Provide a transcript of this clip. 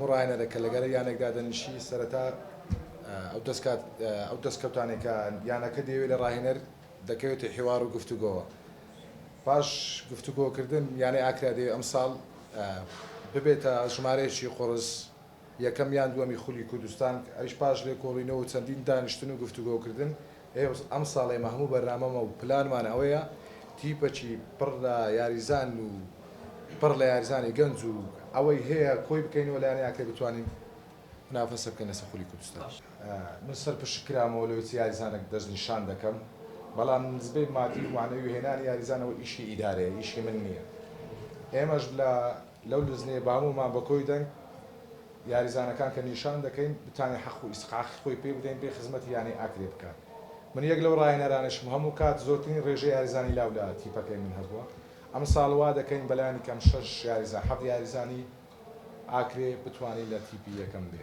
هەموو ڕاهێنەرێک کە لەگەڵ یانێک دادەنیشی سەرەتا ئەو دەستکات ئەو دەستکەوتانێک کە یانەکە دەیەوێت لە ڕاهێنەر دەکەوێتە حیوار و گفتوگۆوە. پاش گفتوگۆکردن یانەی ئاکرا دەیەوێت ئەمساڵ ببێتە ژمارەیەکی قوڕس یەکەم یان دووەمی خولی کوردستان، ئەویش پاش لێکۆڵینەوە و چەندین دانیشتن و گفتوگۆکردن. ئەمساڵ ئێمە هەموو بەرنامەمە و پلانمان ئەوەیە تیپەکی پڕ لە یاریزان و پڕ لە یاریزانی گەنج و ئەوەی هەیە کۆی بکەینەوە لە یانەی ئاکرێ بتوانین منافەسە بکەین لەسەر خولی کوردستان. من سەرپشک کرامەوە لەوەی چ یاریزانێک دەستنیشان دەکەم، بەڵام نزبەی مادی و مەعنەوی و هێنانی یاریزانەوە ئیشی ئیدارەیە، ئیشی من نییە. ئێمەش لە لەو لجنەیە بە هەموومان بە کۆی دەنگ یاریزانەکان کە نیشان دەکەین بتوانین حەق و ئیستقاقی خۆی پێ بدەین بێ خزمەتی یانەی ئاکرێ بکات. من یەک لەو ڕاهێنەرانەشم هەموو کات زۆرترین ڕێژەی یاریزانی لاو لە تیپەکەی من هەبووە. ئەمساڵ وا دەکەین بەلایەنی کەم شەش یاریزان حەفت یاریزانی ئاکرێ بتوانین لە تیپی یەکەم بێ.